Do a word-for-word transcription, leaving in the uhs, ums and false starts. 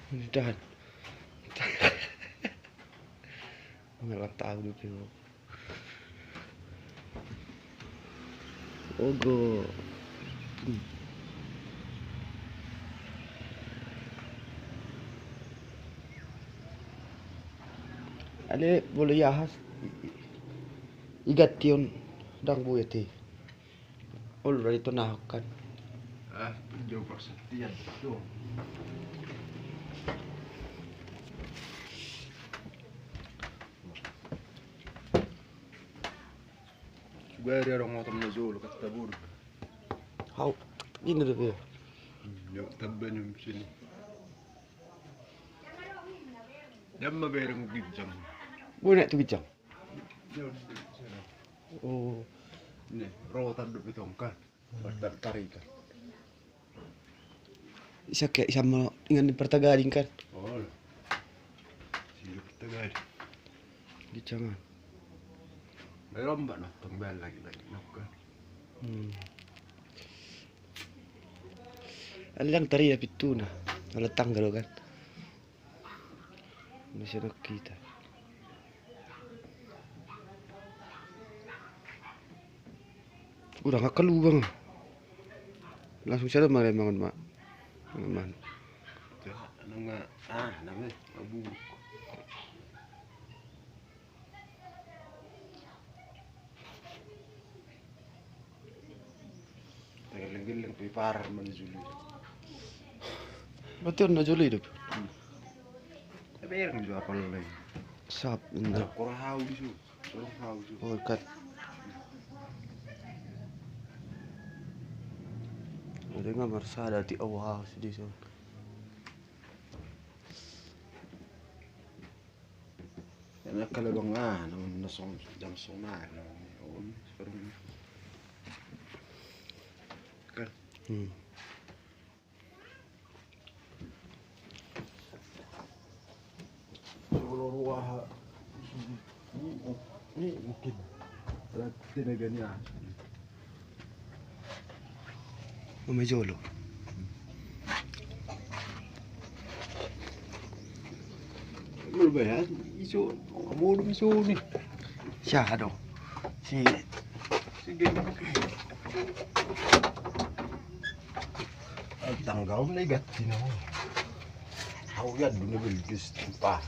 Ditahan. Mangalap tahu dulu. Ogo. Ale, boleh ya, Has. Igat tion dang buet i. Ol dari tonahok kan. Ah, jauh persetia tu. Sudah ada orang motor na jolo kat tabur. Hau, ini dia. Jauh tambah nyum sini. Jam ma bereng ginjang. Boleh tu ginjang. Oh. Ini rotan do betong kan. Partagading kan. Isa ke, isa ma ingan ni partagading kan. Oh. Sini partagading. Di jangan. Belum mbak nonton bel lagi lagi nonton. Hmm. Alang tari ya pitu na. Ala tanggal kan. Masih ada kita. Udah nggak keluar. Langsung saya malah mangan mak. Mangan. Nang ah, namanya mabuk. Tageleng-geleng pe parar ma na jolo i. Berarti on na jolo i do. Hmm. Tapi erang jo apal lai. Sap, inda. Kurang hau di su. Kurang hau di su. Oh, ikan. Ada nggak marsada ti au hau di su. Karena kalau bang ah, namun nasong jam sonari namun on sekarang. Kan. Hmm. Solo ruaha. Ni mungkin. Tenaga ni ah. Mama jolo. Mulu ba ya, iso, mulu iso ni. Siapa dong? Si. Si Gem. Tanggal na igat sini. Hau ya dulu beli dus tempat.